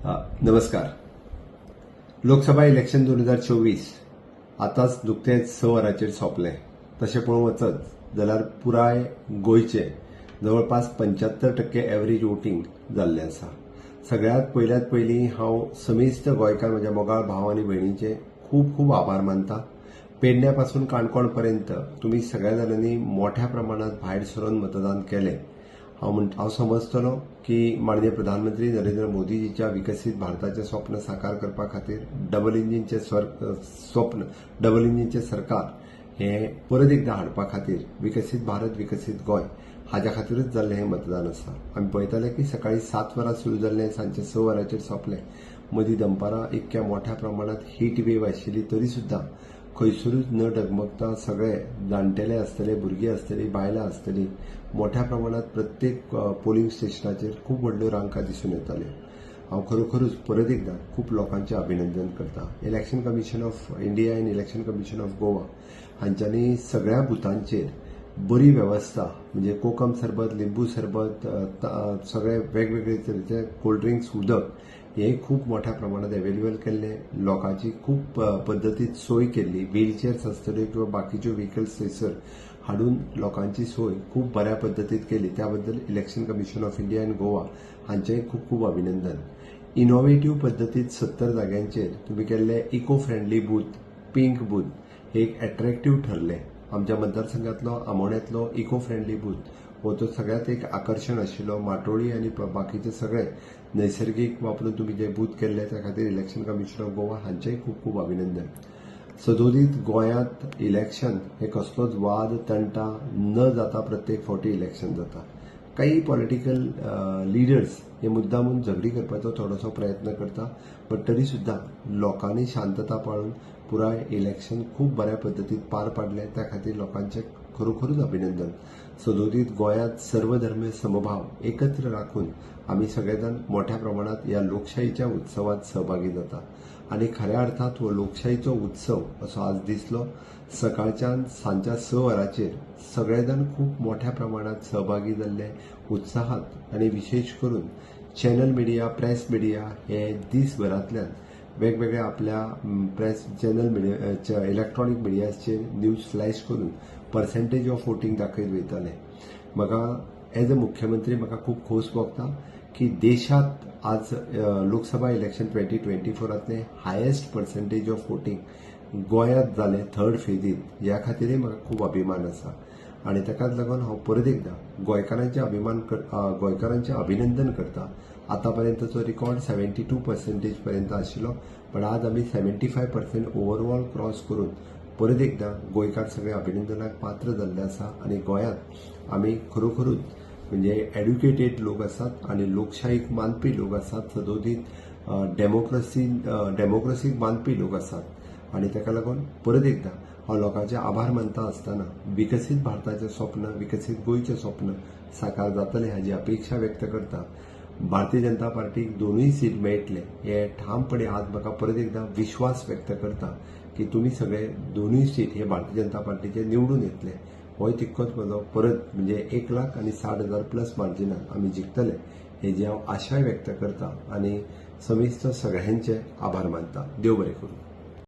नमस्कार. लोकसभा इलेक्शन 2024 आतांच नुकतेंच 6 वरांचेर सोंपलें. तशें पळोवंक वचत जाल्यार पुराय गोंयचें जवळपास 75% एवरेज वोटींग जाल्लें आसा. सगळ्यांत पयल्यात पयलीं हांव समेस्त गोंयकार म्हज्या मोगाळ भाव आनी भयणींचे खूब खूब आभार मानता. पेडण्या पासून काणकोण पर्यंत तुमी सगळ्या जाणांनी मोठ्या प्रमाणात भायर सरून मतदान केलें. हांव म्हण हांव समजतलो की माननीय प्रधानमंत्री नरेंद्र मोदीजीच्या विकसीत भारताचें स्वप्न साकार करपा खातीर डबल इंजिनचें स्वप्न, डबल इंजिनचें सरकार हें परत एकदां हाडपा खातीर, विकसीत भारत विकसीत गोंय हाज्या खातीरूच जाल्लें हें मतदान आसा. आमी पळयताले की सकाळी 7 वरां सुरू जाल्लें, सांजचे 6 वरांचेर सोंपलें. मदीं दनपारां इतक्या मोठ्या प्रमाणात हीट वेव आशिल्ली, तरी सुद्दां खंयसरूच न डगमगता सगळे जाणटेले आसतले, भुरगीं आसतलीं, बायलां आसतलीं, मोठ्या प्रमाणात प्रत्येक पोलिंग स्टेशनाचेर खूब व्हडल्यो रांका दिसून येताल्यो. हांव खरोखरूच परत एकदां खूब लोकांचें अभिनंदन करता. Election Commission of India आनी इलेक्शन कमिशन ऑफ गोवा हांच्यांनी सगळ्या बुथांचेर बरी वेवस्था, म्हणजे कोकम सरबत, लिंबू सरबत, सगळे वेगवेगळे तरेचे कोल्ड ड्रिंक्स, उदक हे खूब मोठ्या प्रमाणात अवेलेबल केल्ले. लोकांची खूब पद्दतीन सोय केल्ली. व्हीलचेअर्स आसतल्यो किंवा बाकीच्यो व्हेकल्स थंयसर हाडून लोकांची सोय खूब बऱ्या पद्दतीन केली. त्या बद्दल इलेक्शन कमिशन ऑफ इंडिया आनी गोवा हांचेंय खूब खूब अभिनंदन. इनोवेटीव पद्दतीन 70 जाग्यांचेर तुमी केल्ले eco friendly booth, pink booth हे एक एट्रॅक्टीव ठरले. आमच्या मतदारसंघातलो आमोण्यांतलो इको फ्रेंडली बूथ हो तो सगळ्यात एक आकर्शण आशिल्लो. माटोळी आनी बाकीचे सगळे नैसर्गीक वापरून तुमी जे बूथ केल्ले, त्या खातीर इलेक्शन कमिशन ऑफ गोवा हांचेय खूब खूब अभिनंदन. सदोदीत गोंयांत इलेक्शन हे कसलोच वाद तंटा न जाता प्रत्येक फावटी इलेक्शन जाता. काही पॉलिटिकल लिडर्स हे मुद्दामून झगडी करपाचो थोडोसो प्रयत्न करता, बट तरी सुद्दां लोकांनी शांतता पाळून पुराय इलेक्शन खूब बऱ्या पद्दतीन पार पाडलें. त्या खातीर लोकांचें खरोखरूच अभिनंदन. सदोदीत गोंयांत सर्वधर्म समभाव एकत्र राखून आमी सगळे जाण मोठ्या प्रमाणात ह्या लोकशाहीच्या उत्सवात सहभागी जाता आनी खऱ्या अर्थात हो लोकशाहीचो उत्सव असो आज दिसलो. सकाळच्यान सांजच्या 6 वरांचेर सगळे जाण खूब मोठ्या प्रमाणात सहभागी जाल्ले उत्साहात आनी विशेश करून चॅनल मिडिया, प्रेस मिडिया हे दीसभरांतल्यान वेगवेगळ्या आपल्या प्रेस चॅनल मिडिया, इलेक्ट्रॉनीक मिडियाचेर न्यूज फ्लॅश करून पर्सेंटेज ऑफ वोटींग दाखयत वयताले. म्हाका एज अ मुख्यमंत्री म्हाका खूब खोस भोगता की देशांत आज लोकसभा इलेक्शन 2024तांतलें हायेस्ट पर्सेंटेज ऑफ वोटींग गोंयांत जालें थर्ड फेजीत. ह्या खातीरय म्हाका खूब अभिमान आसा आनी ताकाच लागून हांव परत एकदां गोंयकारांचें अभिनंदन करता. आतां पर्यंतचो रिकॉर्ड 72% पर्यंत आशिल्लो, पण आज आमी 75% ओवरऑल क्रॉस करून परत एकदां गोंयकार सगळे अभिनंदनाक पात्र जाल्ले आसा. आनी गोंयांत आमी खरोखरूच म्हणजे एड्युकेटेड लोक आसात आनी लोकशाहीक मानपी लोक आसात, सदोदीत डेमोक्रसीक मानपी लोक आसात. आनी ताका लागून परत एकदां हांव लोकांचे आभार मानता आसतना विकसीत भारताचें स्वप्न, विकसीत गोंयचें स्वप्न साकार जातलें हाजी अपेक्षा व्यक्त करता. भारतीय जनता पार्टीक दोनूय सीट मेळटले हे ठामपणे आज म्हाका परत एकदां विश्वास व्यक्त करता की तुमी सगळे दोनूय सीट हे भारतीय जनता पार्टीचे निवडून येतले. होय तितकोच म्हजो परत म्हणजे 1,60,000 प्लस मार्जिनान आमी जिखतले हेजी हांव आशाय व्यक्त करता आनी समेस्त सगळ्यांचे आभार मानता. देव बरें करूं.